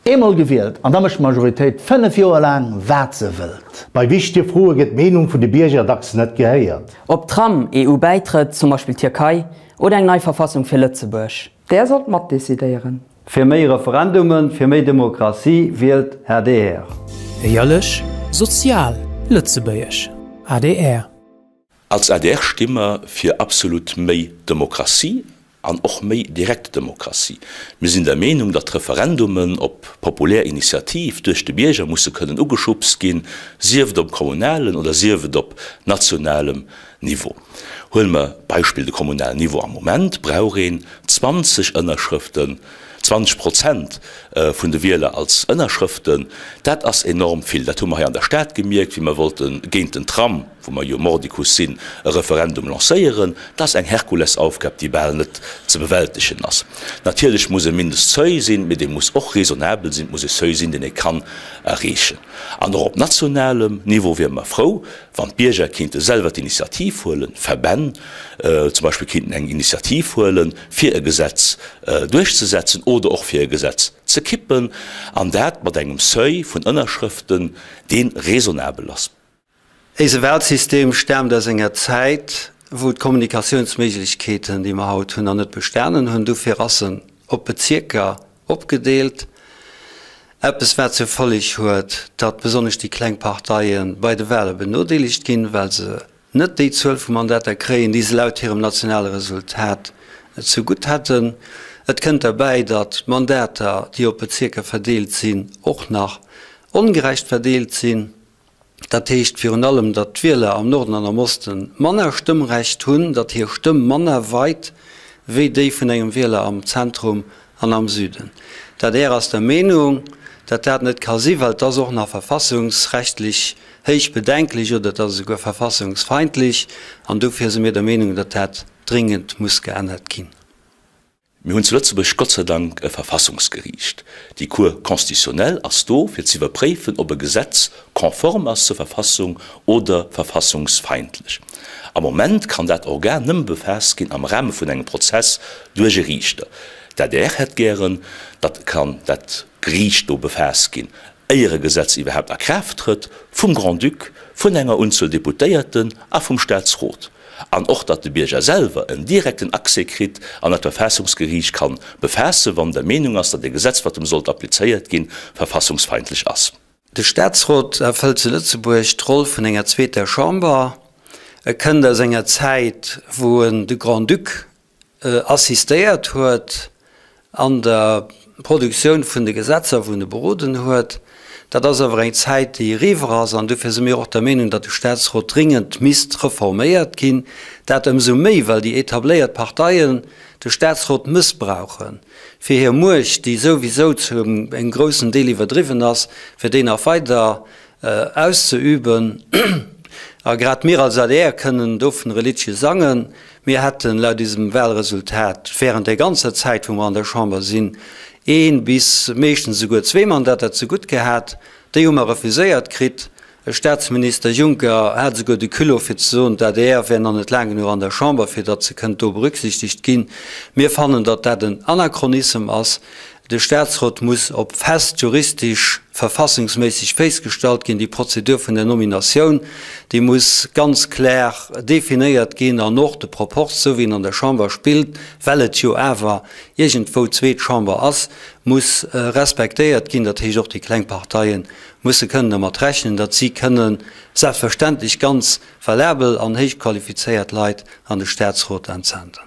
Eemol gewielt, an da mécht d'Majoritéit 5 Joer laang wat se wëllt. Bei wichtege Froe gëtt d'Meenung vun de Bierger dacks net gehéiert. Ob Tram, EU-Bäitrëtt, zum Beispill Tierkei, oder eng nei Verfassung fir Lëtzebuerg. Där sollt matdecidéieren. Fir méi Referendumen, fir méi Demokratie, wielt adr! Éierlech, sozial, lëtzebuergesch, adr. Als adr sti mer fir absolut méi Demokratie an och méi direkt Demokratie. Mir sinn der Meenung, datt Referendumen op populär Initiativ duerch de Bierger musse kënnen ugeschubst ginn, sief et op kommunalen oder sief et op nationalem Niveau. Huele mer Beispill de kommunalen Niveau, Am Moment brauch een 20 Ënnerschrëften, 20 Prozent vun de Wieler als Ënnerschrëften. Dat ass enorm vill. Dat hu mer hei an der Stad gemierkt, wéi mer wollte géint den Tram, wou mer jo mordicus sinn, e Referendum lancéieren. Dat ass eng Herkulesaufgab, déi bal net ze bewältegen ass. Natierlech muss e Mindestseuil sinn, mee dee muss och raisonnabel sinn. Et muss e Seuil sinn, deen ee kann erreechen. An och op nationalem Niveau wiere mer frou, wann d'Bierger kéinte selwer d'Initiativ huelen, Verbänn zum Beispill kéinten eng Initiativ huelen, fir e Gesetz duerchzesetzen oder och fir e Gesetz ze kippen, an dat mat engem Seuil vun Ënnerschrëften, dee raisonnabel ass. Éise Wahlsystem staamt aus enger Zäit, wou d'Kommunikatiounsméiglechkeeten, déi mer haut hunn, nach net bestanen hunn. Dofir ass en op Bezierker opgedeelt. Eppes wat zur Folleg huet, datt besonnesch déi kleng Parteie bei de Wahle benodeelegt ginn, well se net déi Zuel vu Mandater kréien, déi se laut hirem nationale Resultat zegutt hätten. Et kënnt derbäi, datt d'Mandater, déi op Bezierker verdeelt sinn, och nach ongerecht verdeelt sinn. Dat heescht virun allem, datt d'Wieler am Norden an am Oste manner Stëmmrecht hunn, datt hir Stëmm manner weit wéi déi vun engem Wieler am Zentrum an am Süden. D'adr ass der Meenung, datt dat net ka si, well et ass och nach verfassungsrechtlech héich bedenklech oder et ass esouguer verfassungsfeindlech. An dofir si mir der Meenung, datt dat dringend muss geännert ginn. Mir hunn zu Lëtzebuerg Gott sei Dank e Verfassungsgeriicht. Déi Cour constitutionnelle ass do, fir ze iwwerpréifen, ob e Gesetz konform ass zur Verfassung oder verfassungsfeindlech. Am Moment kann dat Organ nëmme befaasst ginn am Rahme vun engem Prozess duerch e Riichter. D'adr hätt gären, datt kann dat Geriicht do befaasst ginn, éier e Gesetz iwwerhaapt a Kraaft trëtt, vum Grand-Duc, vun enger Unzuel Deputéierten a vum Staatsrot. An och, datt de Bierger selwer en direkten Accès kritt an dat Verfassungsgeriicht kann befaassen, wann der Meenung ass, datt e Gesetz, wat em sollt applizéiert ginn, verfassungsfeindlech ass. De Staatsrot erfëllt zu Lëtzebuerg d'Roll vun enger zweeter Chamber. E kënnt aus enger Zäit, wou en de Grand-Duc assistéiert huet an der Produktioun vun de Gesetzer, wou en e beroden huet. Dat ass awer eng Zäit, déi eriwwer ass, an dofir si mir och der Meenung, datt de Statsrot dringend misst reforméiert ginn. Dat ëmsou méi, well déi etabléiert Parteien de Statsrot mëssbrauchen, fir hir Muecht, déi souwisou zu engem groussen Deel iwwerdriwwen ass, fir déi nach weider auszeüben. A grad mir als adr kënnen dovunner e Liddche sangen. Mir hätten laut isem Wahlresultat während där ganzer Zäit, wou mer an der Chamber sinn, ee bis meeschtens esouguer zwee Mandater zegutt gehat. Déi hu mer refuséiert kritt. E Staatsminister Juncker hat esouguer de Culot fir ze soen, d'ADR wär nach net laang genuch an der Chamber, fir datt se kënnt do berücksichtegt ginn. Mir fannen, datt dat en Anachronissem ass. De Staatsrot muss op fest juristesch, verfassungsméisseg Féiss gestallt ginn. Déi Prozedur vun der Nominatioun, déi muss ganz klär definéiert ginn an och de Proporz, esou wéi en an der Chamber spillt, well et jo awer iergendwou d'zweet Chamber ass, muss respektéiert ginn. Dat heescht, och déi kleng Parteie musse kënnen dermat rechnen, datt si kënnen selbstverständlech ganz valabel an héich qualifizéiert Leit an de Staatsrot entsenden.